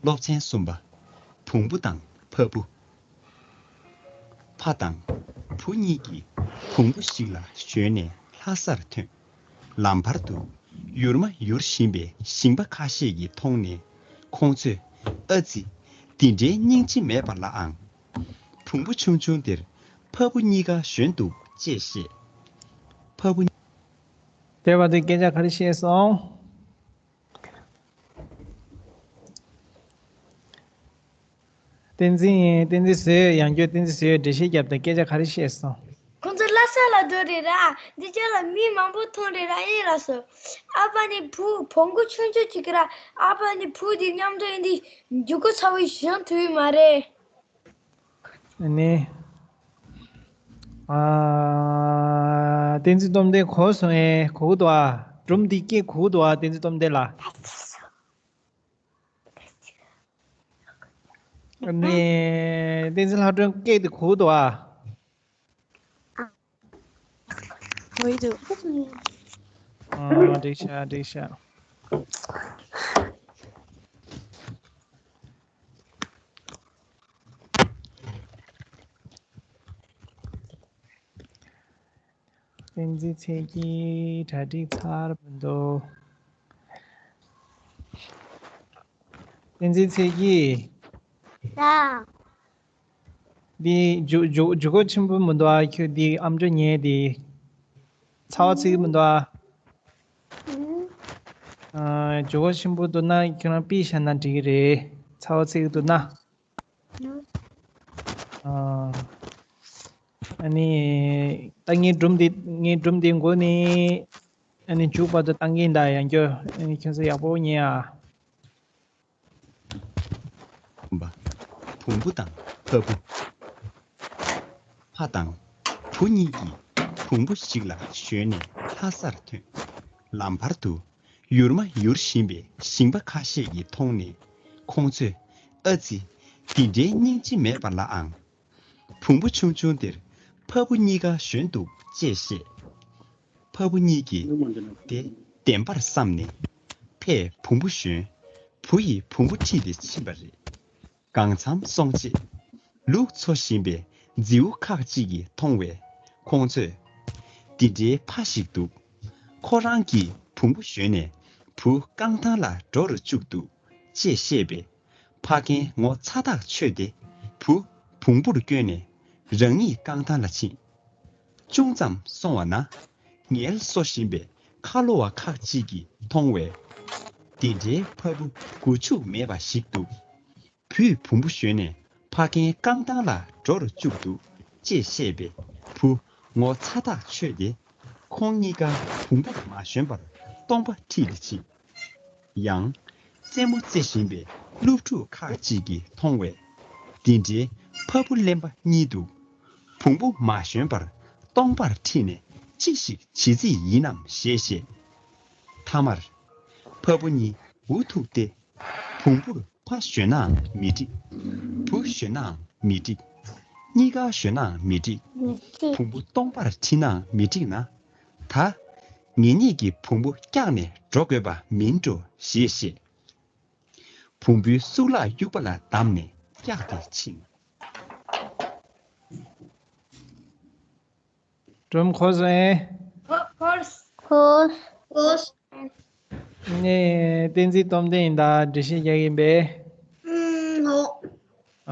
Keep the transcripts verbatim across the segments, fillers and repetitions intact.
སློབ་ཚན་གསུམ་པ། བོང་བུ་དང་ཕ་བུ། ཕ་དང་བུ་གཉིས་ཀྱིས་བོང་བུ་ཞིག་ལ་ཞོན་ནས་ལྷ་སར་ཐོན། ལམ་བར་དུ་ཡུར་མ་ཡུར་བཞིན་པའི་ཞིང་པ་ཁ་ཤས་ཀྱིས་མཐོང་ནས། ཁོང་ཚོས། ཨ་ཙི། འདི་འདྲའི་སྙིང་རྗེ་མེད་པ་ལ་ཨང་། བོང་བུ་ཆུང་ཆུང་དེར་ཕ་བུ་གཉིས་ཀ་ཞོན་འདུག་ཅེས་བཤད། ཕ་བུ། དེ་བར་དུ་སྐད་ཆ་ག་རེ་བཤད་སོང་། བསྟན་འཛིན། བསྟན་འཛིན་བཟོས་ཡོད། ཡང་བསྐྱར་བསྟན་འཛིན་བཟོས་ཡོད། འགྲེལ་བཤད་རྒྱབ་དང་། སྐད་ཆ་ག་རེ་བཤད་སོང་། ཁོང་ཚོ་ལྷ་ས་ལ་འགྲོ་རེད་ར། འདི་ཅག་ལ་མི་མང་པོ་མཐོང་རེད་ར། ཨེ་ལགས་སོ། ཨ་ཕ་ནི་བུ་བོང་གུ་ཆུང་ཆུང་ཅིག་ར། ཨ་ཕ་ནི་བུ་དེ་མཉམ་དུ་ཡིན་དུས་མགྱོགས་པོ་ཚ་བོ་ཞོན་ཐུབ་ཡོད་མ་རེད། ཨ་ནི། ཨ། བསྟན་འཛིན་སྟོབས་ལྡན་གོ་སོང་ཨེ། གོ་གི་འདུག་ཨ། སྒྲུང་འདི་སྐད་གོ་གི་འདུག་ཨ། བསྟན་འཛིན་སྟོབས་ལྡན་ལགས། ཨ་ནི། བསྟན་འཛིན་ལྷ་སྒྲོན་སྐད་དེ་གོ་གི་འདུག་ཨ། གོ་གི་འདུག་ཨ། འགྲིག་ཤག་འགྲིག་ཤག་བསྟན་འཛིན་ཚེ་སྐྱིད་གྲ་སྒྲིག་ཚར་མི་འདུག་བསྟན་འཛིན་ཚེ་སྐྱིད། ལགས། འདི་འཇུ་འཇུ་འཇུ་སྒོ་ཆེན་པོ་མི་འདུག་ཨ། ཁྱོད་འདི་ཨམ་ཅོག་ཉན་དེ། ཚ་བ་ཚིག་མི་འདུག་ཨ། ཨ། འཇུ་སྒོ་ཆེན་པོ་འདུག་ན་ཁྱོད་རང་པི་བཞག་ན་འགྲིག་གི་རེད། ཚ་བ་ཚིག་འདུག་ན། ཨ། ཨ་ནི། ད་ངའི་སྒྲུང་འདི་ངའི་སྒྲུང་འདི་མགོ་ནས་ཨ་ནི་མཇུག་བར་དུ་བཏང་གིན་གདའ། ཡང་བསྐྱར་ཨ་ནི་ཁྱོད་ཚོ་ཡག་པོ་ཉན་ཨ། བོང་བུ་དང་ཕ་བུ། ཕ་དང་བུ་གཉིས་ཀྱིས་བོང་བུ་ཞིག་ལ་ཞོན་ནས་ལྷ་སར་ཐོན། ལམ་བར་དུ་ཡུར་མ་ཡུར་བཞིན་པའི་ཞིང་པ་ཁ་ཤས་ཀྱིས་མཐོང་ནས། ཁོང་ཚོས། ཨ་ཙི། འདི་འདྲའི་སྙིང་རྗེ་མེད་པ་ལ་ཨང་། བོང་བུ་ཆུང་ཆུང་དེར་ཕ་བུ་གཉིས་ཀ་ཞོན་འདུག་ཅེས་བཤད། ཕ་བུ་གཉིས་ཀྱིས་དེ་བདེན་པར་བསམས་ནས། ཕས་བོང་བུ་ཞོན། བུ་ཡིས་བོང་བུ་ཁྲིད་དེ་ཕྱིན་པ་རེད། གང་འཚམ་སོང་རྗེས། ལུག་འཚོ་བཞིན་པའི་རྫི་བོ་ཁག་ཅིག་གིས་མཐོང་བས། ཁོང་ཚོས། འདི་འདྲའི་ཕ་ཞིག་འདུག་ཁོ་རང་གིས་བོང་བུ་ཞོན་ནས་བུ་རྐང་ཐང་ལ་འགྲོ་རུ་བཅུག་འདུག་ཅེས་བཤད་པས། ཕ་རྒན་ངོ་ཚ་ཐག་ཆོད་དེ་བུ་བོང་བུར་བསྐྱོན་ནས་རང་ཉིད་རྐང་ཐང་ལ་ཕྱིན། ཅུང་ཙམ་སོང་བ་ན། ངལ་གསོ་བཞིན་པའི་ཁ་ལོ་བ་ཁག་ཅིག་གིས་མཐོང་བས། འདི་འདྲའི་ཕ་བུ་མགོ་མཇུག་མེད་པ་ཞིག་འདུག་བུས་བོང་བུ་ཞོན་ནས་ཕ་རྒན་རྐང་ཐང་ལ་འགྲོ་རུ་བཅུག་འདུག་ཅེས་བཤད་པས། བུ་ངོ་ཚ་ཐག་ཆོད་དེ། ཁོང་གཉིས་ཀ་བོང་བུ་མ་ཞོན་པར་སྟོང་པ་ཁྲིད་དེ་ཕྱིན། ཡང་། རྩེད་མོ་རྩེ་བཞིན་པའི་སློབ་ཕྲུག་ཁག་ཅིག་གིས་མཐོང་བས། འདི་འདྲའི་ཕ་བུ་གླེན་པ་གཉིས་འདུག་བོང་བུ་མ་ཞོན་པར་སྟོང་པར་ཁྲིད་ནས་ཅི་ཞིག་བྱེད་རྩིས་ཡིན་ནམ་ཞེས་བཤད། མཐའ་མར། ཕ་བུ་གཉིས་འུ་ཐུག་སྟེ། བོང་བུར་ཕ་ཞོན་ནའང་མི་འགྲིག་བུ་ཞོན་ནའང་མི་འགྲིག་གཉིས་ཀ་ཞོན་ནའང་མི་འགྲིག་བོང་བུ་སྟོང་པར་ཁྲིད་ནའང་མི་འགྲིག་ན། ད། ངེད་གཉིས་ཀྱིས་བོང་བུ་བཀྱགས་ནས་འགྲོ་དགོས་པ་མིན་འགྲོ་ཞེས་བཤད། བོང་བུའི་གཙུག་ལག་དབྱུག་པ་ལ་བསྡམས་ནས་བཀྱགས་ཏེ་ཕྱིན། སྒྲུང་གོ་སོང་ཨེ། གོ་གོ་གོ་ནས་བསྟན་འཛིན་སྟོབས་ལྡན་ཡིན་ད་འགྲེལ་བཤད་རྒྱག་གི་ཡིན་པས། ཨུམ་ཧོ།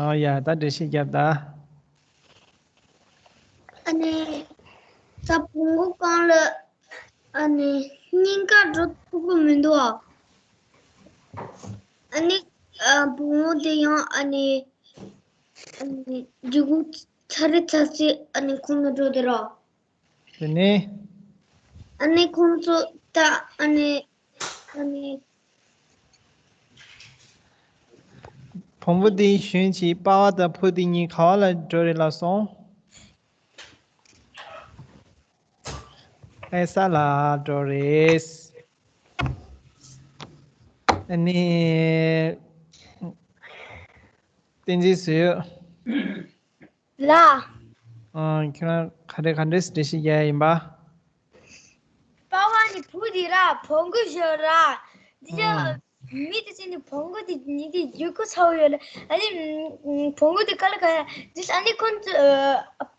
ཨ་ཡ་ད་འགྲེལ་བཤད་རྒྱབ་ད། ཨ་ནི། ད་བོང་གུ་གང་ལ། ཨ་ནི། སྙིང་ག་འགྲོ་ཐུབ་ཀྱི་མི་འདུག་ཨ། ཨ་ནི། ཨ་བོང་གུ་དེ་ཡང་ཨ་ནི། ཨ་ནི། རྒྱུ་གུ་ཚ་རེ་ཚ་ཚེ་ཨ་ནི་ཁོང་ལ་འགྲོ་དེ་རོ། དེ་ནས། ཨ་ནི་ཁོང་ཚོ་ད་ཨ་ནི། ཨ་ནི། བོང་བུ་དེ་ཞོན་ཅིག་པ་ཕ་དང་བུ་དེ་གཉིས་ག་བ་ལ་འགྲོ་རེད་ལབ་སོང་། ཨེ་ས་ལ་འགྲོ་རེད། ཨ་ནི། བསྟན་འཛིན་བཟོས་ཡོད། ལ། ཨང་། ཁྱོད་རང་ག་འདྲས་ག་འདྲས་འགྲེལ་བཤད་རྒྱག་ཡ་ཡིན་པ། པ་ཕ་ནི་བུ་དེ་ར་བོང་གུ་ཞོན་ར། འདི་ཅག་ཨང་། མི་དེ་ཚོ་ནི་བོང་གུ་དེ་ཉིད་དེ་རྒྱུག་ཁུ་ཚ་བོ་ཡོད་ལ། ཨ་ནི་བོང་གུ་དེ་ག་ལ་ག་ཡ་དེ་ཨ་ནི་ཁོང་ཚོ་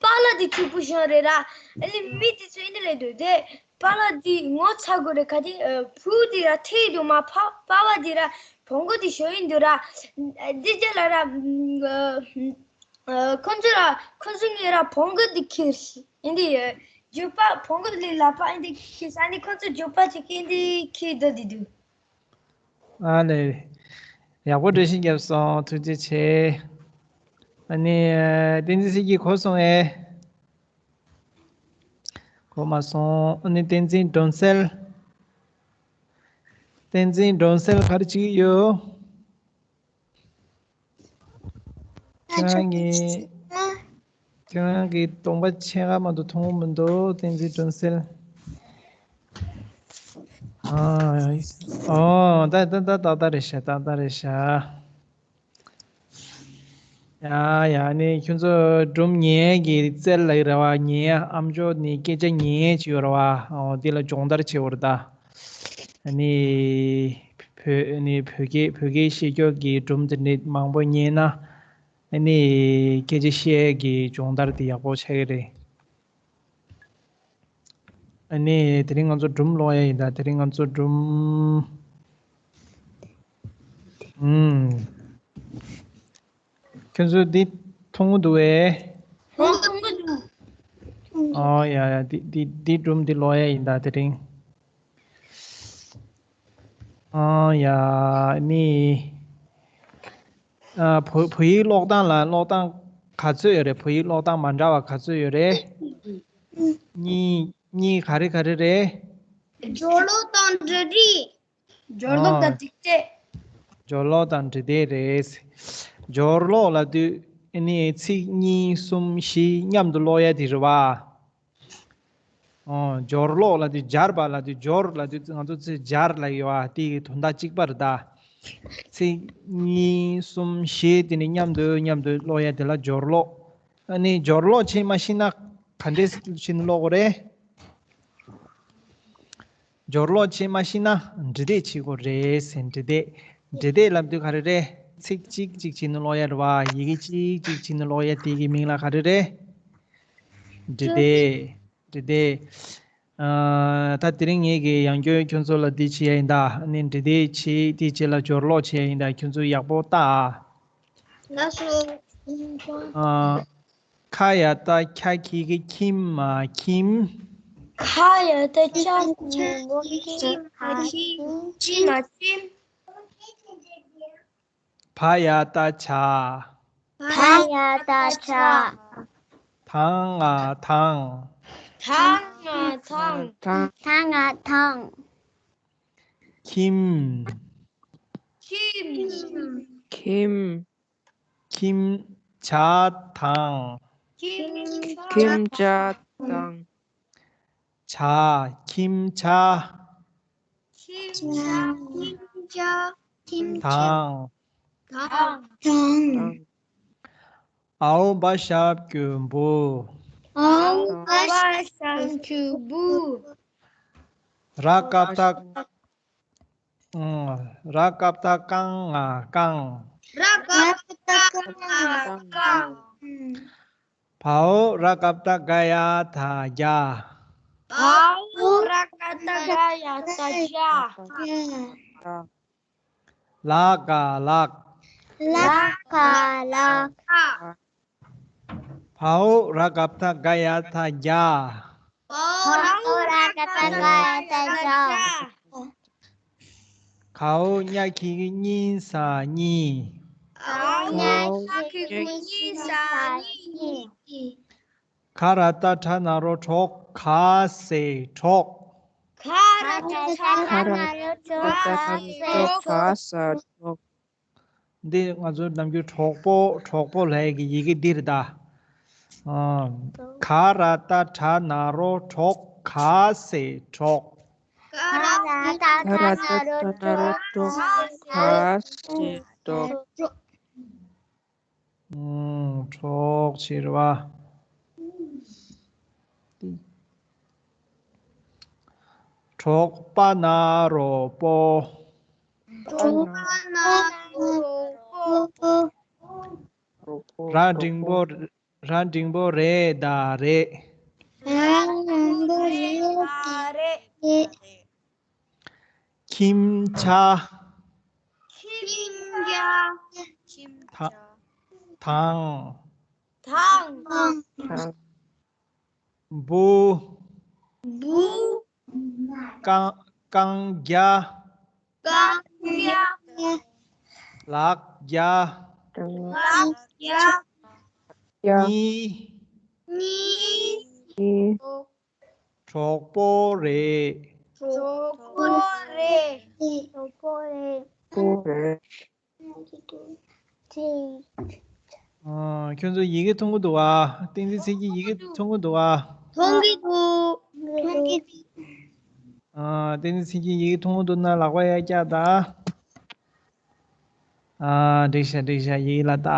པཱ་ལགས་དེ་གཅིག་པུ་བཞོན་རེད་ར། ཨ་ནི་མི་དེ་ཚོ་ཨིན་དེ་ལས་འདུག་དེ། པཱ་ལགས་དེ་ངོ་ཚ་དགོས་རེད། ག་དེ་བུ་དེ་ར་ཐེ་འདུག་མ་ཕ་པཱ་ལགས་དེ་ར་བོང་གུ་དེ་བཞོན་ཡིན་འདུག་ར། དེ་རྗེས་ལ་ར། ཁོང་ཚོ་ར་ཁོང་ཚོ་ངའི་ར་བོང་གུ་འདི་ཁྱེར་ཤི་ཨིན་དེ་ཡོད། རྒྱུག་པ་བོང་གུ་ལས་ལག་པ་ཨིན་དེ་ཁྱེར་ས་ནི་ཁོང་ཚོ་རྒྱུག་པ་ཅིག་ཨིན་དེ་ཁྱེར་སྡོད་དེ་འདུག་ཨ་ལེ། ཡག་པོ་འགྲེལ་བཤད་བརྒྱབ་སོང་། ཐུགས་རྗེ་ཆེ། ཨ་ནི་བསྟན་འཛིན་སྲིད་སྐྱིད་གོ་སོང་ཨེ། གོ་མ་སོང་། ཨ་ནི་བསྟན་འཛིན་སྒྲོན་གསལ། བསྟན་འཛིན་སྒྲོན་གསལ་ག་རེ་བྱེད་ཀྱི་ཡོད། ཁྱེད་རང་གི་ཁྱེད་རང་གི་གདོང་པ་ཕྱེད་ཀ་མ་གཏོགས་མཐོང་གི་མི་འདུག་བསྟན་འཛིན་སྒྲོན་གསལ། ཨ། ཨོ། ད་ད་ད་ཏག་ཏག་རེད་ཤག་ཏག་ཏག་རེད་ཤག་ཡ་ཡ། ནི་ཁྱོད་ཚོ་སྒྲུང་ཉན་གི་རྩལ་ལ་རེ་བ། ཉན་ཨམ་ཅོག་ནི་སྐད་ཆ་ཉན་ཅིག་ཡོད་རེད་བ། ཨོ། འདི་ལ་སྦྱོང་བརྡར་བྱེད་འོར་ད། ནི་བོད་ནི་བོད་སྐད་བོད་སྐད་བཤད་ཀྱོག་གི་སྒྲུང་དེ་འདྲ་མང་པོ་ཉན་ན། ཨ་ནི་སྐད་ཆ་བཤད་ཀྱི་སྦྱོང་བརྡར་དེ་ཡག་པོ་ཆགས་ཀྱི་རེད། ཨ་ནི་དེ་རིང་ང་ཚོ་སྒྲུང་ཀློག་ཡ་ཡིན་ད། དེ་རིང་ང་ཚོ་སྒྲུང་། ཨུམ། ཁྱོད་ཚོ་འདི་མཐོང་གི་འདུག་གས། མཐོང་གི་འདུག་ཨོ་ཡ་ཡ། འདི་འདི་འདི་སྒྲུང་འདི་ཀློག་ཡ་ཡིན་ད་དེ་རིང་། ཨ་ཡ། ནི། ཨ། བོད་བོད་ཡིག་ཀློག་སྟངས་ལ་ཀློག་སྟངས་ག་ཚོད་ཡོད་རེད། བོད་ཡིག་ཀློག་སྟངས་མ་འདྲ་བ་ག་ཚོད་ཡོད་རེད། གཉིས། གཉིས་ག་རེ་ག་རེ་རེད། སྦྱོར་ཀློག་དང་འབྲེལ་སྒྲིག་སྦྱོར་ཀློག་དང་འབྲེལ་སྒྲིག་སྦྱོར་ཀློག་དང་འབྲེལ་སྒྲིག་རེད། སྦྱོར་ཀློག་ལབ་དུས་ཨ་ནི་ཚིག་གཉིས་གསུམ་བཞི་མཉམ་དུ་ཀློག་ཡ་དེ་རེད་བ། ཨོ། སྦྱོར་ཀློག་ལབ་དུས་སྦྱར་བ་ལབ་དུས། སྦྱོར་ལབ་དུས་ང་ཚོ་ཚེ་སྦྱར་ལབ་ཡོད་ཨ། དེ་གི་དོན་དག་གཅིག་པ་རེད་ད། ཚིག་གཉིས་གསུམ་བཞི་དེ་ནི་མཉམ་དུ་མཉམ་དུ་ཀློག་ཡ་དེ་ལ་སྦྱོར་ཀློག་ཨ་ནི་སྦྱོར་ཀློག་བྱེད་མ་ཤེས་ན་ག་འདྲས་བྱས་ནས་ཀློག་དགོས་རེད། སྦྱོར་ཀློག་བྱེད་མ་ཤེས་ན་འབྲི་དེབ་བྱེད་དགོས་རེད་ཟེར། འབྲི་དེབ། འབྲི་དེབ་ལབ་དུས་ག་རེ་རེད། ཚིག་གཅིག་གཅིག་བྱས་ནས་ཀློག་ཡ་རེད་བ། ཡི་གེ་གཅིག་གཅིག་བྱས་ནས་ཀློག་ཡ་དེ་གི་མིང་ལ་ག་རེ་རེད། འབྲི་དེབ། འབྲི་དེབ། ཨ། ད་དེ་རིང་ངེད་ཀྱིས་ཡང་བསྐྱར་ཁྱོད་ཚོ་ལ་འདི་བྱེད་ཡ་ཡིན་ད། ཨ་ནི་འབྲི་དེབ་བྱེད། དེའི་རྗེས་ལ་སྦྱོར་ཀློག་བྱེད་ཡ་ཡིན་ད། ཁྱོད་ཚོ་ཡག་པོ་ལྟ་ཨ། ལགས་སོ། ཨ། ཁ་ཡ་བཏགས་ཁྱ་གི་གུ་ཁྱིམ་མ་ཁྱིམ། ཁ་ཡ་བཏགས་ཁྱ་གི་གུ་ཁྱི་མ་ཁྱིམ། ཁྱི་མ་ཁྱིམ། བ་ཡ་བཏགས་བྱ། བ་ཡ་བཏགས་བྱ། དང་ང་དང་། དང་ང་དང་། དང་ང་དང་། ཁྱིམ། ཁྱིམ། ཁྱིམ། ཁྱིམ་བྱ་དང་། ཁྱིམ་བྱ་དང་། བྱ། ཁྱིམ་བྱ། ཁྱིམ་བྱ། ཁྱིམ་བྱ། ཁྱིམ་བྱ། དང་། དང་། དང་། འའོ་བ་ཞབས་ཀྱུ་འབུ། འའོ་བ་ཞབས་ཀྱུ་འབུ། ར་ཀ་བཏགས། ཨང་། ར་ཀ་བཏགས་རྐང་ང་རྐང་། ར་ཀ་བཏགས་རྐང་ང་རྐང་། བའོ་ར་ཀ་བཏགས་རྒ་ཡ་བཏགས་རྒྱ། བའོ་ར་ཀ་བཏགས་རྒ་ཡ་བཏགས་རྒྱ། ལ་ག་ལགས། ལ་ག་ལགས། བའོ་ར་ག་བཏགས་རྒ་ཡ་བཏགས་རྒྱ། བའོ་ར་ག་བཏགས་རྒ་ཡ་བཏགས་རྒྱ། གའོ་ཉ་གི་གུ་གཉིས་ས་གཉིས། གའོ་ཉ་གི་གུ་གཉིས་ས་གཉིས། ག་ར་བཏགས་གྲ་ན་རོ་གྲོགས། ག་ས་གྲོགས། ག་ར་བཏགས་གྲ་ན་རོ་གྲོགས། ག་ས་གྲོགས། ག་ས་གྲོགས། འདི་ང་ཚོ་ནམ་རྒྱུན་གྲོགས་པོ་གྲོགས་པོ་ལབ་ཡས་ཀྱི་ཡི་གེ་འདི་རེད་ད། ཨ། ག་ར་བཏགས་གྲ་ན་རོ་གྲོགས། ག་ས་གྲོགས། ག་ར་བཏགས་གྲ་ན་རོ་གྲོགས། ག་ས་གྲོགས། ཨུམ། གྲོགས་ཟེར་བ། གྲོགས་པ་ན་རོ་པོ། གྲོགས་པོ་ན་གྲོགས་པོ། ར་འགྲེང་བུ། ར་འགྲེང་བུ་རེད་ད་རེད། ར་འགྲེང་བུ་རེད་ད་རེད། ཁྱིམ་བྱ། ཁྱིམ་བྱ། ཁྱིམ་བྱ། དང་། དང་། བུ། བུ། རྐང་། རྐང་རྒྱ། རྐང་རྒྱ། ལག་རྒྱ། ལག་རྒྱ། གཉིས། གཉིས། གྲོགས་པོ་རེད། གྲོགས་པོ་རེད། གྲོགས་པོ་རེད། ཨ། ཁྱོད་ཚོ་ཡི་གེ་མཐོང་གི་འདུག་བ། བསྟན་འཛིན་ཚེ་སྐྱིད་ཡི་གེ་མཐོང་གི་འདུག་བ། མཐོང་གི་འདུག་མཐོང་གི་འདུག་ཨ། བསྟན་འཛིན་ཚེ་སྐྱིད་ཡི་གེ་མཐོང་གི་འདུག་ན་ལག་པ་ཡར་བཀྱག་ད། ཨ། འགྲིག་ཤག་འགྲིག་ཤག་ཡིག་ལ་ལྟ།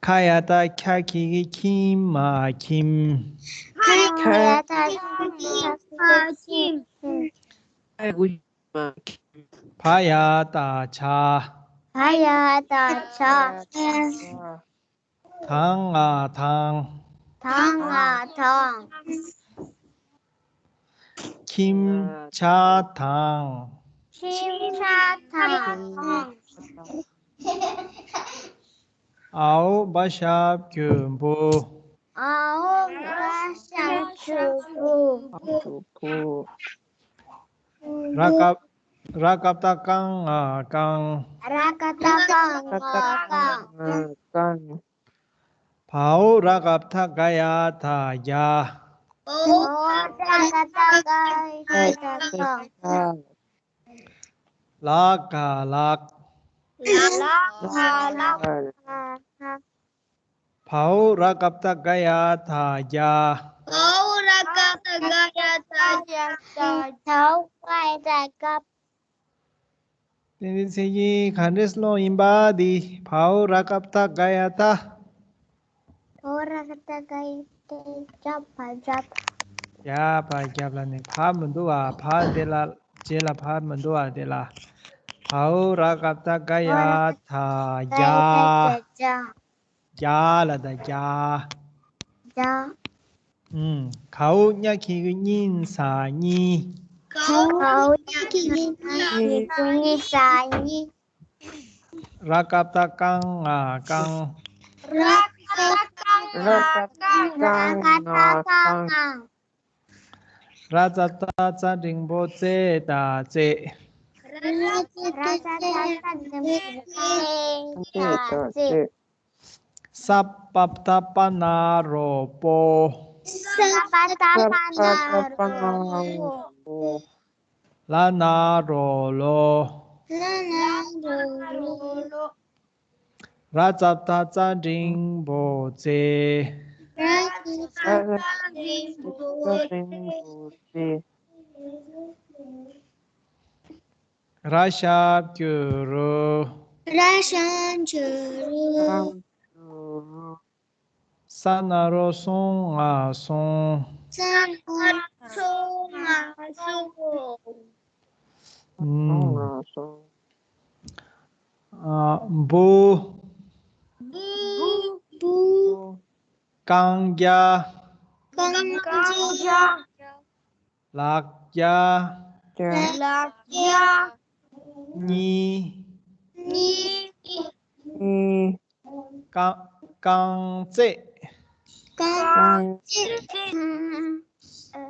ཁ་ཡ་བཏགས་ཁྱ་ཁྱི་གི་ཁྱིམ་མ་ཁྱིམ། ཁ་ཡ་བཏགས་ཁྱ་ཁྱི་གི་ཁྱིམ་མ་ཁྱིམ། ཨ། བ་ཡ་བཏགས་བྱ། བ་ཡ་བཏགས་བྱ། དང་ང་དང་། དང་ང་དང་། ཁྱིམ་བྱ་དང་། ཁྱིམ་བྱ་དང་། ཨའོ་བ་ཞབས་ཀྱུ་བུ། ཨའོ་བ་ཞབས་ཀྱུ་བུ། བུ། ར་ཀ། ར་ཀ་བཏགས་རྐང་ང་རྐང་། ར་ཀ་བཏགས་རྐང་ང་རྐང་། རྐང་། བའོ་ར་ཀ་བཏགས་རྒ་ཡ་བཏགས་རྒྱ། བའོ་ར་ཀ་བཏགས་རྒ་ཡ་བཏགས་རྒྱ། ལ་ག་ལགས། ལ་ག་ལགས། བའོ་ར་ཀ་བཏགས་རྒ་ཡ་བཏགས་རྒྱ། བའོ་ར་ཀ་བཏགས་རྒ་ཡ་བཏགས་རྒྱ། བའོ་ར་ཀ། བསྟན་འཛིན་ཚེ་སྐྱིད་ག་འདྲས་ཀློག་ཡིན་པ་འདི། བའོ་ར་ཀ་བཏགས་རྒ་ཡ་བཏགས། བའོ་ར་ཀ་བཏགས་རྒ་ཡ་བཏགས་རྒྱ་བ་རྒྱབ། རྒྱ་བ་རྒྱབ་ལ་ནི་བ་མི་འདུག་བ། བ་འདི་ལ་རྗེས་ལ་བ་མི་འདུག་བ་འདི་ལ། བའོ་ར་ཀ་བཏགས་རྒ་ཡ་བཏགས་རྒྱ། རྒྱ་ལ་ད་རྒྱ། རྒྱ། ཨུམ། གའོ་ཉ་ཁྱི་གི་གཉིས་ས་གཉིས། གའོ་ཉ་ཁྱི་གི་གཉིས་ས་གཉིས། ར་ཀ་བཏགས་རྐང་ང་རྐང་། ར་ཀ་བཏགས་རྐང་ང་རྐང་། ར་ཙ་བཏགས་རྩ་འགྲེང་བུ་རྩེ་ད་རྩེད། ར་ཙ་བཏགས་རྩ་འགྲེང་བུ་རྩེ་ད་རྩེད། ས་པ་བཏགས་སྤ་ན་རོ་སྤོ། ས་པ་བཏགས་སྤ་ན་རོ་སྤོ། ལ་ན་རོ་ལོ། ལ་ན་རོ་ལོ། ར་ཙ་བཏགས་རྩ་འགྲེང་བུ་རྩེ། ར་ཙ་བཏགས་རྩ་འགྲེང་བུ་རྩེ། ར་ཞབས་ཀྱུ་རུ། ར་ཞབས་ཀྱུ་རུ། ས་ན་རོ་སོང་ང་སོང་། ས་ན་རོ་སོང་ང་སོང་། ཨུམ། ཨ། བུ། བུ། བུ། རྐང་རྒྱ། རྐང་རྒྱ། ལག་རྒྱ། ལག་རྒྱ། གཉིས། གཉིས། རྐང་། རྐང་རྩེད། རྐང་རྩེད།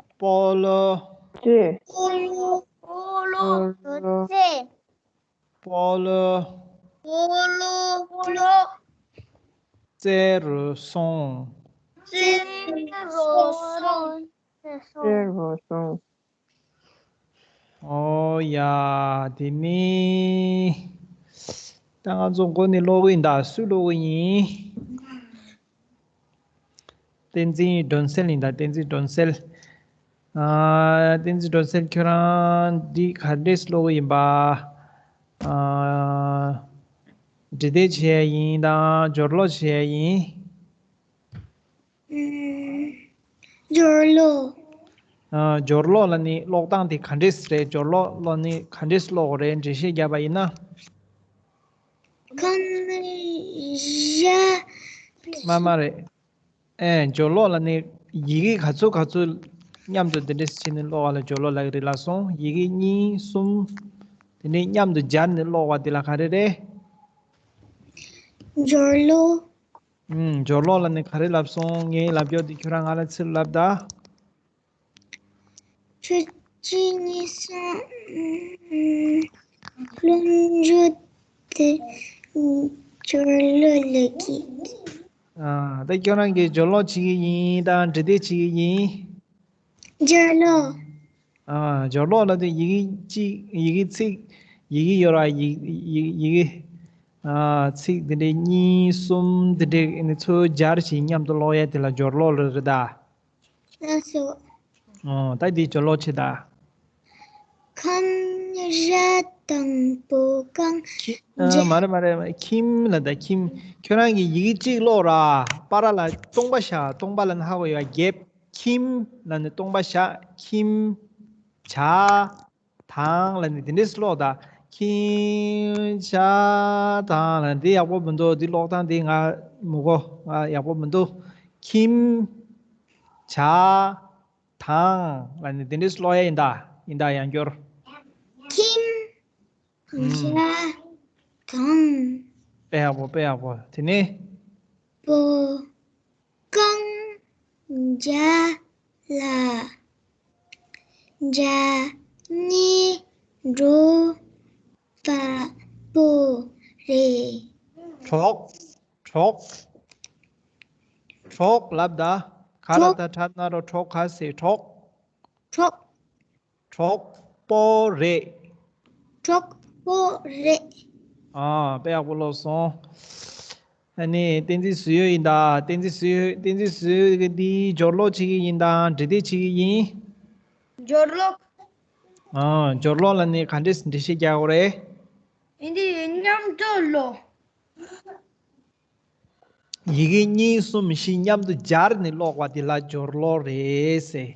སྤོ་ལོ། སྤོ་ལོ། སྤོ་ལོ། སྤོ་ལོ། སྤོ་ལོ། སྤོ་ལོ། རྩེ་རུ་སོང་། རྩེ་རུ་སོང་། རྩེ་རུ་སོང་། ཨོ་ཡ། དེ་ནས་ད་ང་ཚོ་མགོ་ནས་ཀློག་གི་ཡིན་ད། སུས་ཀློག་གི་ཡིན། བསྟན་འཛིན་སྒྲོན་གསལ་ཡིན་ད། བསྟན་འཛིན་སྒྲོན་གསལ། ཨ། བསྟན་འཛིན་སྒྲོན་གསལ། ཁྱོད་རང་འདི་ག་འདྲས་ཀློག་གི་ཡིན་པ། ཨ། འབྲི་དེབ་བྱས་ཡིན་དང་སྦྱོར་ཀློག་བྱས་ཡིན། ཨུམ། སྦྱོར་ཀློག་ཨ། སྦྱོར་ཀློག་ལབ་ནི་ཀློག་སྟངས་དེ་ག་འདྲས་རེད། སྦྱོར་ཀློག་ལབ་ནི་ག་འདྲས་ཀློག་དགོས་རེད། འགྲེལ་བཤད་རྒྱབ་པ་ཡིན་ན། ཁམས་བཞག་མ་མ་རེད། ཨེ། སྦྱོར་ཀློག་ལབ་ནི་ཡི་གེ་ག་ཚོད་ག་ཚོད་མཉམ་དུ་དེ་འདྲས་བྱས་ནས་ཀློག་པ་ལ་སྦྱོར་ཀློག་ལབ་ཀྱི་རེད་ལབ་སོང་། ཡི་གེ་གཉིས་གསུམ་དེ་འདྲས་མཉམ་དུ་སྦྱར་ནས་ཀློག་པ་དེ་ལ་ག་རེ་རེད། སྦྱོར་ཀློག་ཨུམ། སྦྱོར་ཀློག་ལབ་ནི་ག་རེ་ལབ་སོང་། ངའི་ལབ་རྒྱུ་དེ་ཁྱོད་རང་ང་ལ་ཚུར་ལབ་ད། ཁྱོད་གཅིག་གཉིས་གསུམ། ཨུམ། ཀློག་རྒྱུ་དེ་སྦྱོར་ཀློག་ལབ་ཀྱི། ཨ། ད་ཁྱོད་རང་གིས་སྦྱོར་ཀློག་བྱེད་ཀྱི་ཡིན་དང་འབྲི་དེབ་བྱེད་ཀྱི་ཡིན། སྦྱོར་ཀློག་ཨ། སྦྱོར་ཀློག་ལབ་དུས་ཡི་གེ་གཅིག་ཡི་གེ་ཚིག་ཡི་གེ་ཡོད་ར། ཡི་ཡི་ཡི་གེ་ཨ། ཚིག་དེ་འདྲའི་གཉིས་གསུམ་དེ་འདྲའི་ནི་ཚུར་སྦྱར་བྱས་མཉམ་དུ་ཀློག་ཡ་དེ་ལ་སྦྱོར་ཀློག་ལབ་རེད་ད། ལགས་སོ། ཨོ། ད་འདི་སྦྱོར་ཀློག་བྱེད་ད། ཁམས་བཞག་དང་པོ་རྐང་། ཨ། རྒྱ། མ་རེད་མ་རེད། ཁྱིམ་ལབ་ད་ཁྱིམ། ཁྱོད་རང་གིས་ཡི་གེ་གཅིག་ཀློག་ར། པ་ར་ལ་སྟོང་པ་བཞག་སྟོང་པ་ལབ་ན་ཧ་གོ་ཡོད་རྒྱབ། ཁྱིམ་ལབ་ནས་སྟོང་པ་བཞག་ཁྱིམ། བྱ། དང་ལབ་ནས་དེ་འདྲས་ཀློག་ད། ཁྱིམ། བྱ། དང་ལབ་ནས་འདི་ཡག་པོ་མི་འདུག་འདི་ཀློག་སྟངས་འདི་ང་མི་གོ་ང་ཡག་པོ་མི་འདུག་ཁྱིམ། བྱ། དང་ལབ་ནས་དེ་འདྲས་ཀློག་ཡ་ཡིན་ད། ཡིན་ད་ཡང་སྐྱོར། ཁྱིམ། ཨུམ། བྱ། དང་། དཔེ་ཡག་པོ་དཔེ་ཡག་པོ། དེ་ནས། པོ། རྐང་། རྒྱ། ལ། རྒྱ། ནི། འགྲོ། བ། པོ། རེད། གྲོགས། གྲོགས། གྲོགས་ལབ་ད། ག་ལ་གྲོགས། ད་ཁྲ་ན་རོ་གྲོགས་ག་ཟེར་གྲོགས། གྲོགས། གྲོགས་པོ་རེད། གྲོགས་པོ་རེད། ཨ། དཔེ་ཡག་པོ་ཀློག་སོང་། ཨ་ནི་བསྟན་འཛིན་བཟོ་ཡོད་ཡིན་ད། བསྟན་འཛིན་བཟོ་ཡོད། བསྟན་འཛིན་བཟོ་ཡོད་ཀྱི་འདི་སྦྱོར་ཀློག་བྱེད་ཀྱི་ཡིན་དང་འབྲི་དེབ་བྱེད་ཀྱི་ཡིན། སྦྱོར་ཀློག་ཨ། སྦྱོར་ཀློག་ལབ་ནི་ག་འདྲས་འགྲེལ་བཤད་རྒྱག་དགོས་རེད། ཡིན་འདི་མཉམ་དུ་ཀློག་ཡི་གེ་གཉིས་གསུམ་བཞི་མཉམ་དུ་སྦྱར་ནས་ཀློག་པ་དེ་ལ་སྦྱོར་ཀློག་རེད་ཟེར།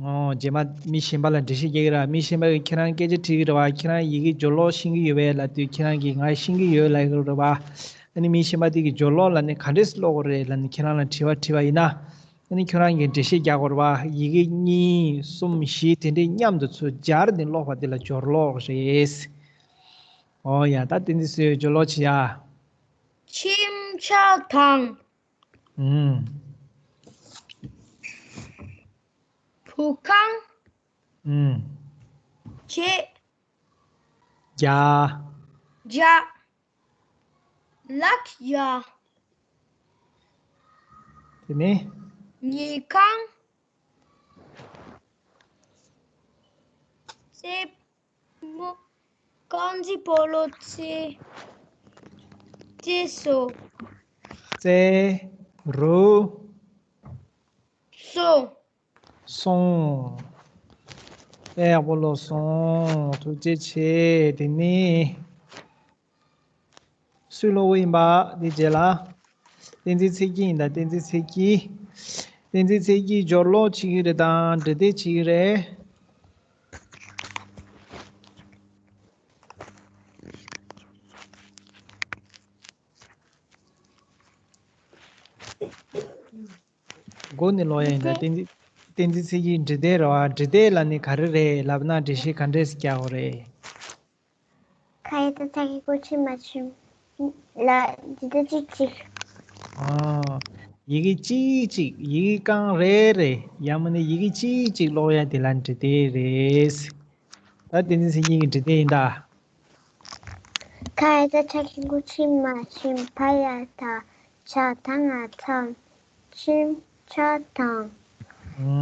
ཨོ། རྗེས་མ་མི་གཞན་པ་ལ་འགྲེལ་བཤད་རྒྱག་གི་ར། མི་གཞན་པ་གིས་ཁྱེད་རང་སྐད་ཆ་དྲིས་ཀྱི་རེད་བ། ཁྱེད་རང་ཡི་གེ་སྦྱོར་ཀློག་ཤེས་ཀྱི་ཡོད་པས་ལབ་དུས་ཁྱེད་རང་གིས་ང་ཤེས་ཀྱི་ཡོད་ལབ་ཀྱི་རེད་བ། ཨ་ནི་མི་གཞན་པ་དེ་གིས་སྦྱོར་ཀློག་ལབ་ནི་ག་འདྲས་ཀློག་དགོས་རེད་ལབ་ནི་ཁྱེད་རང་ལ་དྲི་བ་དྲིས་པ་ཡིན་ན། ཨ་ནི་ཁྱོད་རང་གིས་འགྲེལ་བཤད་རྒྱག་དགོས་རེད་བ། ཡི་གེ་གཉིས་གསུམ་བཞི་དེ་འདྲས་མཉམ་དུ་ཚུར་སྦྱར་ནས་ཀློག་པ་དེ་ལ་སྦྱོར་ཀློག་རེད། ཨོ་ཡ། ད་བསྟན་འཛིན་བཟོ་ཡོད་སྦྱོར་ཀློག་བྱེད་ཡ། ཁྱིམ། ཆ་དང་། ཨུམ། བུ་གང་། ཨུམ། ཆེ། རྒྱ། རྒྱ། ལག་ཡ། དེ་ནས། ཉལ་ཁང་། རྩེད་མོ། རྐང་རྩེད་སྤོ་ལོ་རྩེ། རྩེ་སོ། རྩེ། རུ། སོ། སོང་། དཔེ་ཡག་པོ་ཀློག་སོང་། ཐུགས་རྗེ་ཆེ། དེ་ནས། སུས་ཀློག་གི་ཡིན་པ། དེ་རྗེས་ལ། བསྟན་འཛིན་ཚེ་སྐྱིད་ཡིན་ད། བསྟན་འཛིན་ཚེ་སྐྱིད། བསྟན་འཛིན་ཚེ་སྐྱིད་སྦྱོར་ཀློག་བྱེད་ཀྱི་རེད་དང་འབྲི་དེབ་བྱེད་ཀྱི་རེད། མགོ་ནས་ཀློག་ཡ་ཡིན་ད། བསྟན་འཛིན། བསྟན་འཛིན་ཚེ་སྐྱིད་འབྲི་དེབ་རེད་བ། འབྲི་དེབ་ལབ་ནི་ག་རེ་རེད་ལབ་ན་འགྲེལ་བཤད་ག་འདྲས་རྒྱག་དགོས་རེད། ཁ་ཡ་ད་ཐག་གི་སྐོར་ཆེ་མ་ཆེ་ལ་འབྲི་དེབ་ཅིག་ཅིག་ཨ། ཡི་གེ་གཅིག་གཅིག་ཡི་གེ་རྐང་རེ་རེ་ཡང་མིན་ན་ཡི་གེ་གཅིག་གཅིག་ཀློག་ཡ་དེ་ལ་འབྲི་དེབ་རེད། ད་བསྟན་འཛིན་ཚེ་སྐྱིད་ཀྱི་འབྲི་དེབ་ཡིན་ད། ཁ་ཡ་ད་ཆ་ཁི་གུ་ཆི་མ་ཆིམ། ཕ་ཡ་ཐ་ཆ་ཐ་ང་མཚམས། ཆིམ་ཆ་དང་།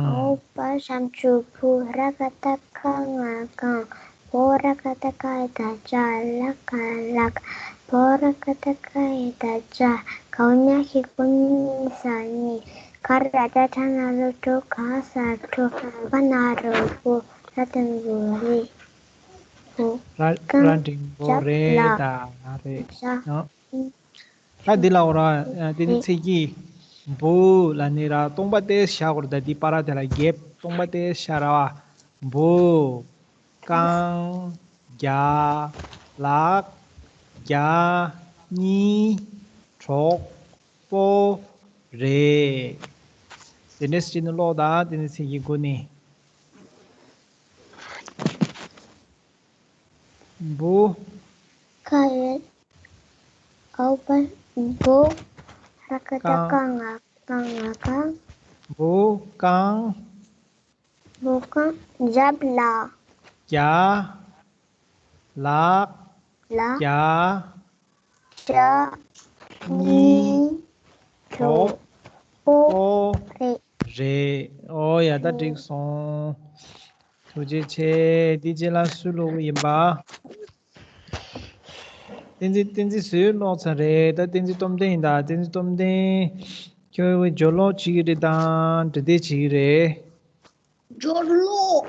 ཨོ་པ་ཤམ་ཆུ་བུ། ར་ག་ད་ཁ་ང་གང་། བོ་ར་ག་ད་ག་ཡ་ད་བྱ། ལ་ག་ལག་བོ་ར་ག་ད་ག་ཡ་ད་བྱ། ག་འོ་ཉ་ཤི་གུ་གཉི་ས་གཉིས། ག་ར་ད་ཁྲ་ན་རོ་ཁྲོ་ག་ས་ཁྲོ། ག་ན་རོ་གོ། ར་དང་གོ་རེ། གོ། ར་གང་ར་འབྲིང་པོ་རེད་ལ་ད་རེད། ཞག་ཨ། ད་འདི་ལ་འོ་ར། ཨ། དེ་ནི་ཚེ་སྐྱིད། བུ་ལ་ནི་ར་སྟོང་པ་སྟེ་བཞག་དགོས་རེད། ད་འདི་པ་ར་དེ་ལ་རྒྱབ་སྟོང་པ་སྟེ་བཞག་ར་བ། བུ། རྐང་། རྒྱ། ལག་རྒྱ། གཉིས། གྲོགས། པོ། རེད། དེ་འདྲས་བྱས་ནས་ཀློག་དང་། དེ་ནས་ཚིག་གི་མགོ་ནས། བུ། ཁ་རེད། ཨའོ་པ། བུ། ར་ཀ་ཏ་རྐང་། ང་རྐང་། ང་རྐང་། བུ་རྐང་། བུ་རྐང་། རྒྱབ་ལ། རྒྱ། ལག་ལ། རྒྱ། རྒྱ། གཉིས། གཉིས། གྲོགས། པོ། པོ། རེད། རེད། ཨོ་ཡ། ད་འགྲིག་སོང་། ཐུགས་རྗེ་ཆེ། འདི་རྗེས་ལ་སུས་ཀློག་གི་ཡིན་པ། བསྟན་འཛིན། བསྟན་འཛིན་སུས་ཀློག་ཚར་རེད། ད་བསྟན་འཛིན་སྟོབས་ལྡན་ཡིན་ད། བསྟན་འཛིན་སྟོབས་ལྡན། ཁྱོད་སྦྱོར་ཀློག་བྱེད་ཀྱི་རེད་དམ་འབྲི་དེབ་བྱེད་ཀྱི་རེད། སྦྱོར་ཀློག་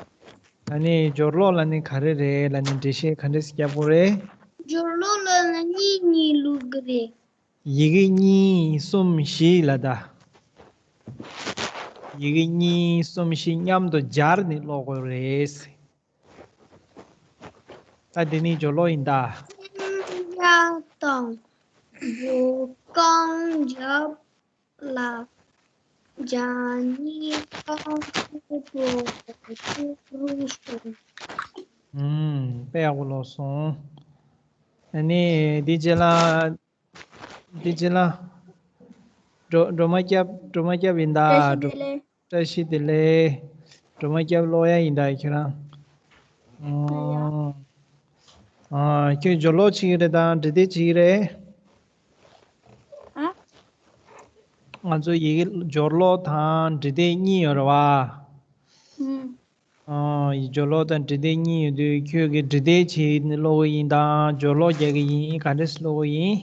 ཨ་ནི་སྦྱོར་ཀློག་ལབ་ནི་ག་རེ་རེད། ལབ་ནི་འགྲེལ་བཤད་ག་འདྲས་སེ་རྒྱག་དགོས་རེད། སྦྱོར་ཀློག་ལབ་ན་གཉིས་གཉིས་ཀློག་གི་རེད། ཡི་གེ་གཉིས་གསུམ་བཞི་ལབ་ད། ཡི་གེ་གཉིས་གསུམ་བཞི་མཉམ་དུ་སྦྱར་ནས་ཀློག་དགོས་རེད། ད་འདི་ནི་སྦྱོར་ཀློག་ཡིན་ད། སྤྱན་རྒྱ་དང་། བུ་རྐང་། རྒྱབ་ལ། རྒྱ་གཉིས། རྐང་གཅིག་པོ། གཅིག་རུ་སོང་། ཨུམ། དཔེ་ཡག་པོ་ཀློག་སོང་། ཨ་ནི་འདི་རྗེས་ལ། འདི་རྗེས་ལ། སྒྲོལ། སྒྲོལ་མ་སྐྱབས། སྒྲོལ་མ་སྐྱབས་ཡིན་ད། བཀྲ་ཤིས་བདེ་ལེགས། བཀྲ་ཤིས་བདེ་ལེགས། སྒྲོལ་མ་སྐྱབས་ཀློག་ཡ་ཡིན་ད་ཁྱོད་རང་། ཨ། ཨ། ཁྱོད་སྦྱོར་ཀློག་བྱེད་ཀྱི་རེད་དམ་འབྲི་དེབ་བྱེད་ཀྱི་རེད། ཨ། ང་ཚོ་ཡི་གེ་སྦྱོར་ཀློག་དང་འབྲི་དེབ་གཉིས་ཡོད་རེད་བ། ཨུམ། ཨ། ཡི་སྦྱོར་ཀློག་དང་འབྲི་དེབ་གཉིས་ཡོད་དུས་ཁྱོད་ཀྱིས་འབྲི་དེབ་བྱེད་ཀློག་གི་ཡིན་དམ་སྦྱོར་ཀློག་རྒྱག་གི་ཡིན། ག་འདྲས་སེ་ཀློག་གི་ཡིན།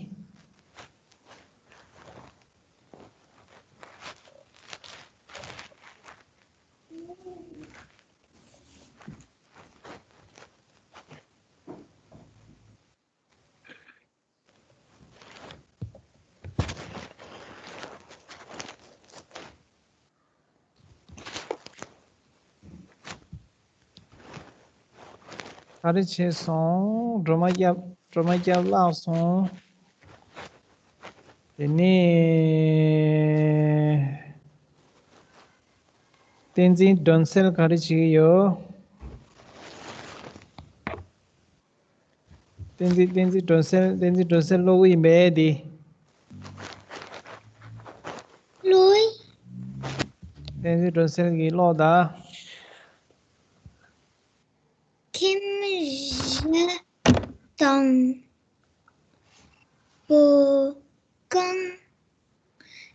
ག་རེ་བྱས་སོང་། སྒྲོལ་མ་སྐྱབས། སྒྲོལ་མ་སྐྱབས་བརླག་སོང་། དེ་ནས་བསྟན་འཛིན་སྒྲོན་གསལ་ག་རེ་བྱེད་ཀྱི་ཡོད། བསྟན་འཛིན། བསྟན་འཛིན་སྒྲོན་གསལ། བསྟན་འཛིན་སྒྲོན་གསལ་ཀློག་གི་ཡིན་པས་འདི། ཀློག་བསྟན་འཛིན་སྒྲོན་གསལ་གྱིས་ཀློག་དང་། ཁྱིམ་བཞི་དང་། བུ་རྐང་།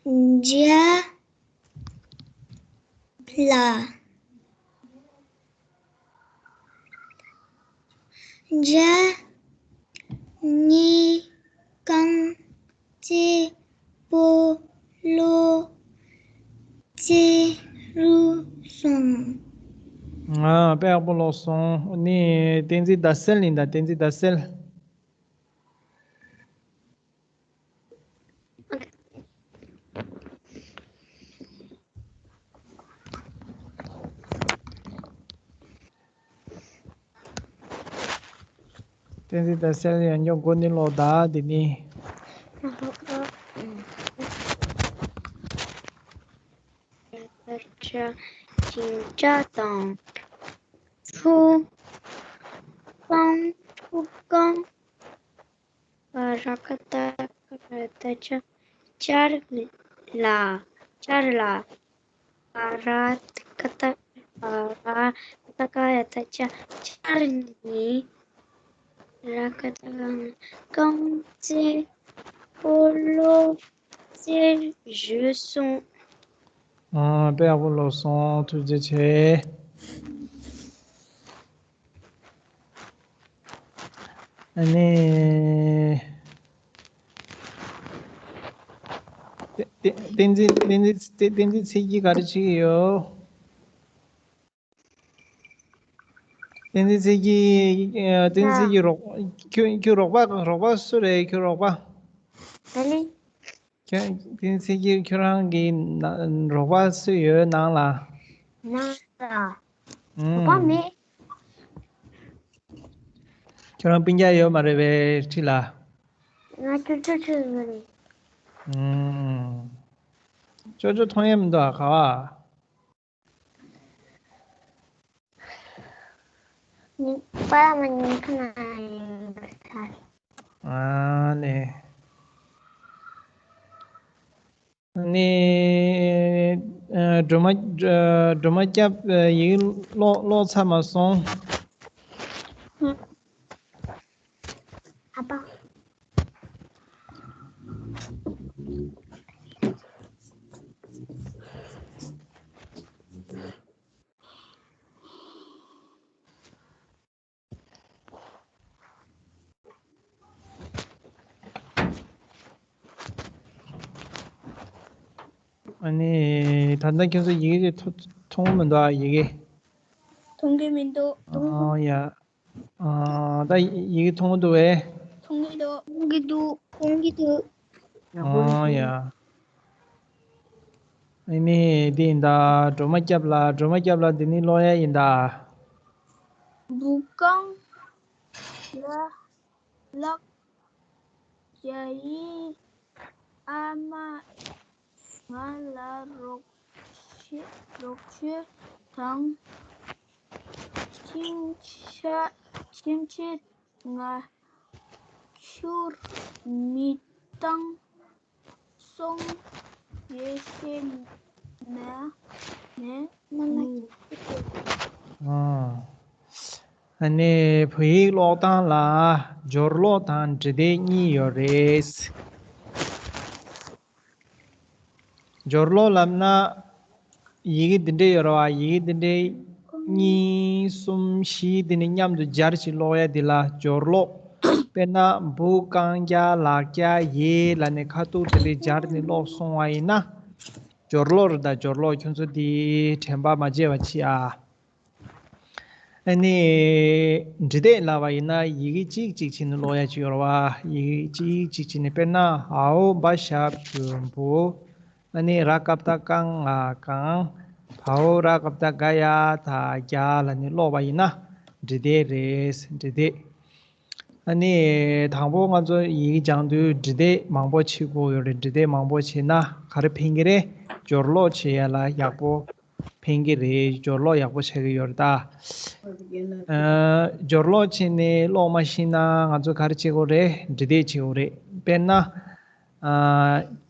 རྒྱབ་ལ། རྒྱ་གཉིས། རྐང་གཅིག་པོ་ལོ་གཅིག་རུ་སོང་། ཨ། དཔེ་ཡག་པོ་ཀློག་སོང་། ནི་བསྟན་འཛིན་ཟླ་གསལ་ཡིན་ད། བསྟན་འཛིན་ཟླ་གསལ། བསྟན་འཛིན་ཟླ་གསལ་ཡང་སྙོག་མགོ་ནས་ཀློག་དང་། འདི་ནི། ཅིང་ཅ་དང་། ཕྲུ་གུ། ཕྲུ་གུ། ར་ཀ་ཏ་ཀ་ཏ་ཅ། ཅར་ལ། ཅར་ལ། ར་ཀ་ཏ། ར་ཀ་ཏ་ཀ་ཡ་ཏ་ཅ། ཅར་ནི། ར་ཀ་ཏ་ཀ་ནི། རྐང་རྩེད་སྤོ་ལོ་རྩེ་བཞིན་སོང་། ཨ། དཔེ་ཡག་པོ་ཀློག་སོང་། ཐུགས་རྗེ་ཆེ། ཨ་ནི། བསྟན་འཛིན། བསྟན་འཛིན། བསྟན་འཛིན་ཚེ་སྐྱིད་ག་རེ་བྱེད་ཀྱི་ཡོད། བསྟན་འཛིན་ཚེ་སྐྱིད། བསྟན་འཛིན་ཚེ་སྐྱིད་རོགས། ཁྱོད། ཁྱོད་རོགས་པ། རོགས་པ་སུ་རེད། ཁྱོད་རོགས་པ། ཨ་ནི། ཁྱོད་བསྟན་འཛིན་ཚེ་འགྱུར། ཁྱོད་རང་གི་ན་རོགས་པ་སུ་ཡོད་ནང་ལ། ནང་ལ། ཨུམ། རོགས་པ་མེད། ཁྱོད་རང་སྤུན་ཀྱག་ཡོད་མ་རེད་པས་ཁྲིད་ལ། ང་ཅོ་ཅོ་ཅོ་ཡོད་རེད། ཨུམ། ཅོ་ཅོ་མཐོང་ཡས་མི་འདུག་ཨ། ག་བ། ཉི་པ་མ་ཉི་ཁ་ན་ཡིན་པ་ས། ཨ་ནི། ནི། ཨ། སྒྲོལ་མ། སྒྲོལ་མ་སྐྱབས། ཡི་གེ་ཀློག་ཀློག་ཚར་མ་སོང་། ཨ་ཕ། ཨ་ནི། ད་ལྟ་ཁྱོད་ཚོ་ཡི་གེ་དེ་མཐོང་མཐོང་མི་འདུག་ཨ། ཡི་གེ། མཐོང་གི་མི་འདུག་ཨོ་ཡ། ཨ། ད་ཡི་གེ་མཐོང་གི་འདུག་པས། མཐོང་གི་འདུག་མཐོང་གི་འདུག་མཐོང་གི་འདུག་ཨོ་ཡ། ཨ་ནི་འདི་ཡིན་ད། སྒྲོལ་མ་སྐྱབས་ལགས། སྒྲོལ་མ་སྐྱབས་ལགས། འདི་ནི་ཀློག་ཡ་ཡིན་ད། བུ་གང་ལ་ལག་བརྒྱ་ཡིན། ཨ་མ་ང་ལ་རོགས་བྱེད། རོགས་བྱེད་དང་། ཁྱིམ་ཆ་ཁྱིམ་ཆས་ང་ཁྱུར་མི་བཏང་སོང་། ཡེ་ཤེས་ན་ནས་ནུ། ཨ་ནི་བོད་ཡིག་ཀློག་སྟངས་ལ་སྦྱོར་ཀློག་དང་འབྲི་དེབ་གཉིས་ཡོད་རེད། སྦྱོར་ཀློག་ལབ་ན། ཡི་གེ་འདི་འདྲས་ཡོད་རེད་པ། ཡི་གེ་འདི་འདྲས་གཉིས་གསུམ་བཞི་འདི་ནི་མཉམ་དུ་སྦྱར་ཞིག་ཀློག་ཡ་འདི་ལ་སྦྱོར་ཀློག་དཔེར་ན་བུ་རྐང་རྒྱག་ལག་རྒྱག་ཡེ་ལབ་ནས་ཁ་ཐུག་དེ་འདྲས་སྦྱར་ནས་ཀློག་སོང་བ་ཡིན་ན། སྦྱོར་ཀློག་རེད་ད། སྦྱོར་ཀློག་ཁྱོད་ཚོ་འདི་དྲན་པ་མ་བརྗེད་པ་བྱེད་ཨ། ཨ་ནི། འབྲི་དེབ་ལབ་པ་ཡིན་ན་ཡི་གེ་གཅིག་གཅིག་བྱས་ནས་ཀློག་ཡ་ཅིག་ཡོད་རེད་པ། ཡི་གེ་གཅིག་གཅིག་བྱས་ནས་དཔེར་ན་འའོ་བ་ཞབས་ཀྱུ་བུ། ཨ་ནི་ར་ཀ་བཏགས་རྐང་ང་རྐང་། བའོ་ར་ཀ་བཏགས་རྒ་ཡ་བཏགས་རྒྱ་ལབ་ནས་ཀློག་པ་ཡིན་ན་འབྲི་དེབ་རེད། འབྲི་དེབ། ཨ་ནི། དང་པོ་ང་ཚོ་ཡི་གེ་སྦྱང་དུས་འབྲི་དེབ་མང་པོ་བྱེད་དགོས་ཡོད་རེད། འབྲི་དེབ་མང་པོ་བྱེད་ན་ག་རེ་ཕན་གྱི་རེད། སྦྱོར་ཀློག་བྱེད་ཡ་ལ་ཡག་པོ་ཕན་གྱི་རེད། སྦྱོར་ཀློག་ཡག་པོ་བྱེད་ཀྱི་ཡོད་རེད་ད། ཨ། སྦྱོར་ཀློག་བྱས་ནས་ཀློག་མ་ཤེས་ན་ང་ཚོ་ག་རེ་བྱེད་དགོས་རེད། འབྲི་དེབ་བྱེད་དགོས་རེད། དཔེར་ན། ཨ།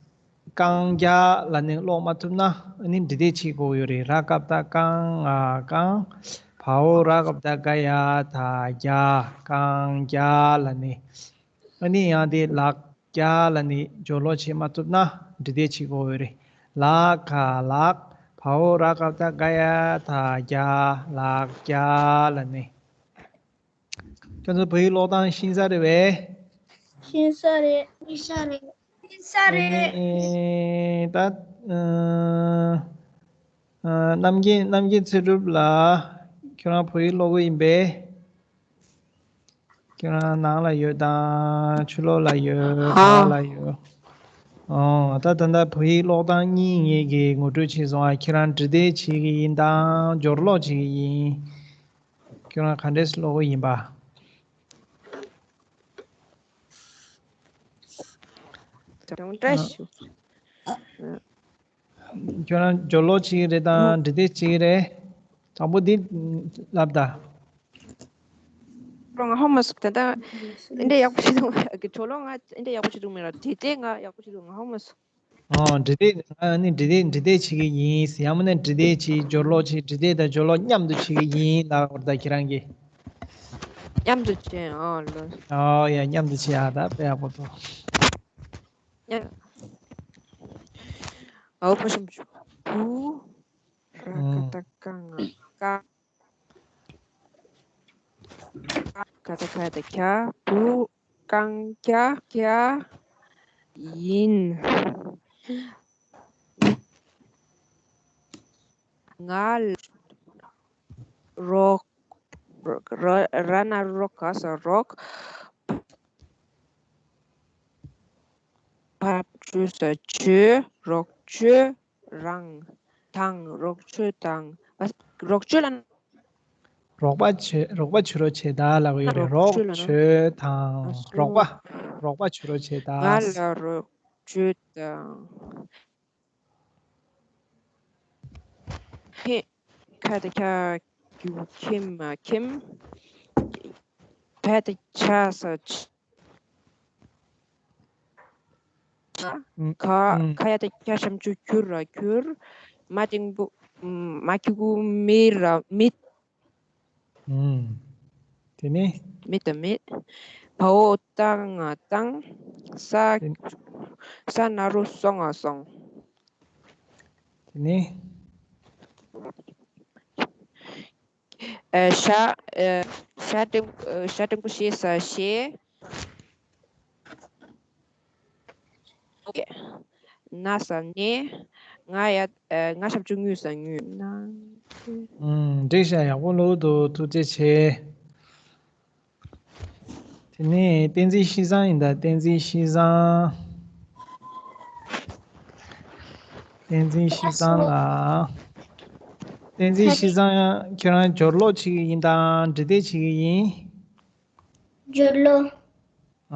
རྐང་རྒྱག་ལབ་ནས་ཀློག་མ་ཐུབ་ན་ཨ་ནི་འབྲི་དེབ་བྱེད་དགོས་ཡོད་རེད། ར་ཀ་བཏགས་རྐང་ང་རྐང་། བའོ་ར་ཀ་བཏགས་རྒ་ཡ་བཏགས་རྒྱ། རྐང་རྒྱག་ལབ་ནས། ཨ་ནི་ཡང་དེ་ལག་རྒྱག་ལབ་ནས་སྦྱོར་ཀློག་བྱེད་མ་ཐུབ་ན་འབྲི་དེབ་བྱེད་དགོས་ཡོད་རེད། ལ་ག་ལག་བའོ་ར་ཀ་བཏགས་རྒ་ཡ་བཏགས་རྒྱ། ལག་རྒྱག་ལབ་ནས། ཁྱོད་ཚོ་བོད་ཡིག་ཀློག་སྟངས་ཤེས་ས་རེད་པས། ཤེས་ས་རེད། ཤེས་ས་རེད། ཤེས་ས་རེད། ཨེ། ད། ཨ། ཨ། རྣམ་རྒྱལ། རྣམ་རྒྱལ་ཚེ་སྒྲུབ་ལགས། ཁྱོད་རང་བོད་ཡིག་ཀློག་གི་ཡིན་པས། ཁྱོད་རང་ནང་ལ་ཡོད་དང་ཕྱི་ལོགས་ལ་ཡོད། ཧ། ག་ལ་ཡོད། ཨོ། ད་ད་ལྟ་བོད་ཡིག་ཀློག་སྟངས་གཉིས་ངེད་ཀྱིས་ངོ་སྤྲོད་བྱས་སོང་ཨ། ཁྱེད་རང་འབྲི་དེབ་བྱེད་ཀྱི་ཡིན་དང་སྦྱོར་ཀློག་བྱེད་ཀྱི་ཡིན། ཁྱོད་རང་ག་འདྲས་ཀློག་གི་ཡིན་པ། དང་བཀྲ་ཤིས། ཁྱོད་རང་སྦྱོར་ཀློག་བྱེད་ཀྱི་རེད་དང་འབྲི་དེབ་བྱེད་ཀྱི་རེད། དང་པོ་འདི་ལབ་ད། ང་ཧ་མ་སོང་། ད་ལྟ་འདི་འདྲ་ཡག་པོ་བྱེད་འདུག་གི། སྦྱོར་ཀློག་ང་འདི་འདྲ་ཡག་པོ་བྱེད་འདུག་མེད་ལ། འབྲི་དེབ་ང་ཡག་པོ་བྱེད་འདུག་ང་ཧ་མ་སོང་། ཨོ། འབྲི་དེབ། ང་ནི་འབྲི་དེབ། འབྲི་དེབ་བྱེད་ཀྱི་ཡིན། ཡང་མིན་ན་འབྲི་དེབ་བྱེད། སྦྱོར་ཀློག་བྱེད། འབྲི་དེབ་དང་སྦྱོར་ཀློག་མཉམ་དུ་བྱེད་ཀྱི་ཡིན་ལབ་པ་རེད་ད་ཁྱེད་རང་གིས། མཉམ་དུ་བྱེད། ཨོ་ལོ། ཨོ་ཡ། མཉམ་དུ་བྱེད་ཨ། ད་དཔེ་ཡག་པོ་འདུག་ཡ། ཨའོ་ཕ་ཤུམ་ཤུམ། བུ། ར་ཀ་བཏགས་རྐང་ང་རྐང་། ག་བཏགས་ག་ཡ་བཏགས་རྒྱ། བུ་རྐང་རྒྱག་རྒྱག་ཡིན། ང་ལ་རོགས། ར། ར་ན་རོ་ག་ས་རོགས། ཕར་བྱོས་ས་བྱོས། རོགས་བྱོས་རང་དང་། རོགས་བྱོས་དང་། ཨ། རོགས་བྱོས་ལ། རོགས་པ་བྱེད། རོགས་པ་བྱེད་རོགས་བྱེད་ད་ལབ་ཀྱི་ཡོད་རེད། རོགས་རོགས་བྱོས་ལབ་ན། བྱོས་དང་། ཨ་སོ། རོགས་པ། རོགས་པ་བྱེད་རོགས་བྱེད་ད། ང་ལ་རོགས་བྱོས་དང་། ཁེ། ཁ་དེ་ཁ་གུ་ཁེམ་མ་ཁེམ། ཕ་དེ་ཆ་ས་ཆ། ཨུམ། ཁ། ཨུམ། ཁ་ཡ་དེ་ཁ་ཞབས་ཀྱུ་ཁྱུ་ར་ཁྱུར། མ་ཏིང་བུ། ཨུམ། མ་ཁུ་གུ་མི་ར་མིད། ཨུམ། དེ་ནི། མི་དང་མི། བ་འོ་ཏ་ང་བཏང་། ས། དེ། ས་ན་རོ་སོ་ང་སོང་། དེ་ནི། ཨ། ཤ། ཨ། ཤ་འགྲེང་། ཨ། ཤ་འགྲེང་བུ་ཤེ་ས་ཤེ། ན་ས་ནས། ང་ཡ། ཨ། ང་ཞབས་ཀྱུ་ངུ་ས་ངུ་ན། ཨུམ། འགྲིག་ཤག་ཡག་པོ་བླུགས་འདུག་ཐུགས་རྗེ་ཆེ། དེ་ནས་བསྟན་འཛིན་ཤེས་བཟང་ཡིན་ད། བསྟན་འཛིན་ཤེས་བཟང་། བསྟན་འཛིན་ཤེས་བཟང་ལགས། བསྟན་འཛིན་ཤེས་བཟང་། ཁྱེད་རང་སྦྱོར་ཀློག་བྱེད་ཀྱི་ཡིན་དང་འབྲི་དེབ་བྱེད་ཀྱི་ཡིན། སྦྱོར་ཀློག་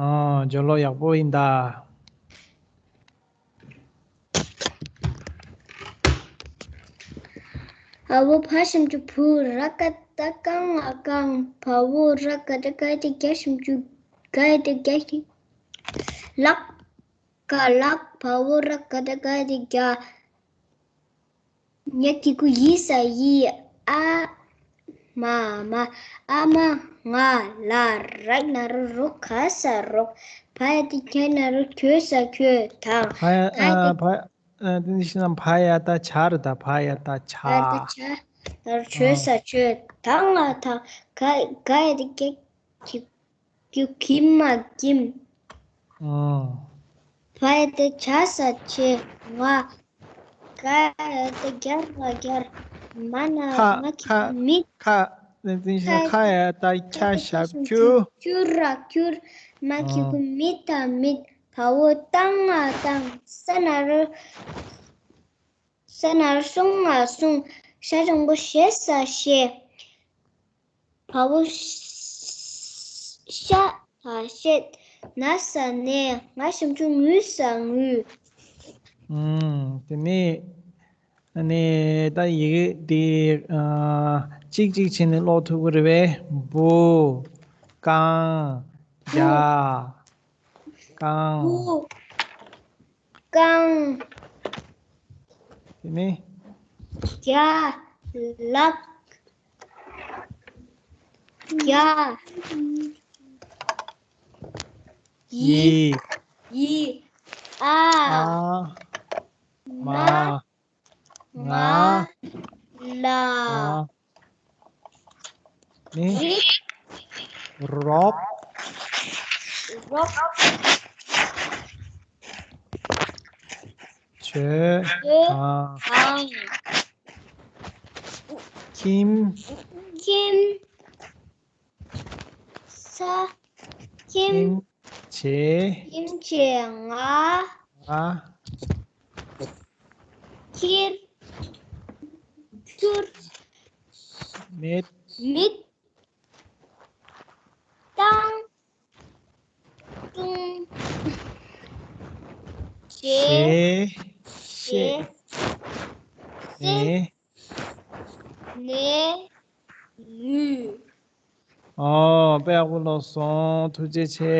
ཨ། སྦྱོར་ཀློག་ཡག་པོ་ཡིན་ད། བ་འོག་བ་ཞབས་ཀྱུ་བུ། ར་ག་བཏགས་རྐང་ང་རྐང་། བ་འོག་ར་ག་བཏགས་རྐ་ཡ་བཏགས་རྒྱ་ཞབས་ཀྱུ་རྒ་ཡ་བཏགས་རྒྱ་ཞབས། ལག་ག་ལག་བ་འོག་ར་ག་བཏགས་རྐ་ཡ་བཏགས་རྒྱ། ཉ་གི་གུ་ཡི་ས་ཡི། ཨ་མ་མ། ཨ་མ་ང་ལ། ར་ན་རོ་རོ་ག་ས་རོགས། བ་ཡ་བཏགས་བྱ་ན་རོ་བྱོས་ས་བྱོས་དང་། བ་ཡ། ཨ། བ། ཨ། དེ་ནི་ཤེས་ན་བ་ཡ་བཏགས་བྱ་རེད་ད། བ་ཡ་བཏགས་བྱ། བ་ཡ་བཏགས་བྱ་ན་རོ་བྱོས་ས་བྱོས་དང་ང་དང་། ག། ག་ཡ་བཏགས་ག་གུ་གུ་གི་མ་གིམ། ཨོ། བ་ཡ་བཏགས་བྱ་ས་བྱས་ང་། ག་ཡ་བཏགས་རྒྱ་ར་རྒྱར། མ་ན་ཁ། མ་གི་ཁ། གུ་མི། ཁ། བསྟན་འཛིན་ཤེས་བཟང་། ཁ་ཡ་བཏགས་ཁ་ཞབས་ཀྱུ། ཁྱུ་ར་ཁྱུར། མ་གི་གུ་མི་ད་མིད། བ་འོག་བཏགས་རྐང་ང་རྐང་། ས་ན་རོ། ས་ན་རོ་སོ་ང་སོང་། ཤ་འགྲེང་བུ་ཤེ་ས་ཤེས། བ་འོག་ཤ་ད་ཤེད། ན་ས་ནས། ང་ཞབས་ཀྱུ་ངུ་ས་ངུས། ཨུམ། དེ་ནས་ཨ་ནི་ད་ཡི་གེ་འདི། ཨ། གཅིག་གཅིག་བྱས་ནས་ཀློག་ཐུབ་ཀྱི་རེད་པས། བུ། རྐང་། བུ། རྒྱ། རྐང་། བུ། རྐང་། དེ་ནས། རྒྱ། ལག་རྒྱ། ཡི། ཡི། ཡི། ཨ། ཨ། མ། མ། ང་། ལ། ང་། ནི། རི། རོགས། རོགས། བྱོས། བྱོས། དང་། དང་། ཁྱིམ། ཁྱིམ། ས། ཁྱིམ། ཁྱིམ་བྱས། ཁྱིམ་བྱས་ང་། ང་། ཁྱིར། ཁྱུར། མིད། མིད། བཏང་། བཏུང་། བྱས། བྱས། བྱས། བྱས། ནས། ནས། ནས། ནུས། ཨོ། དཔེ་ཡག་པོ་ཀློག་སོང་། ཐུགས་རྗེ་ཆེ།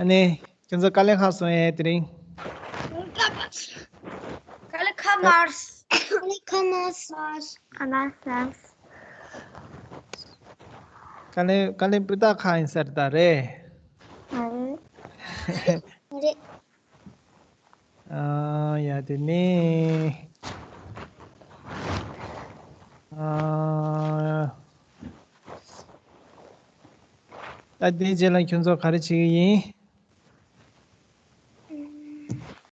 ཨ་ནི། ཁྱོད་ཚོ་དཀའ་ལས་ཁག་སོང་ངས་དེ་རིང་། དཀའ་ལས་ཁག་མ་རེད། དཀའ་ལས་ཁག་མ་རེད། ཁག་མ་རེད། དཀའ་ལས། དཀའ་ལས་སྤུས་དག་ཁག་ཡིན་ས་རེད་ད་རེད། ཨ་རེད། ཨ་རེད། ཨ། ཡ། དེ་ནས། ཨ། ད་དེའི་རྗེས་ལ་ཁྱོད་ཚོ་ག་རེ་བྱེད་ཀྱི་ཡིན།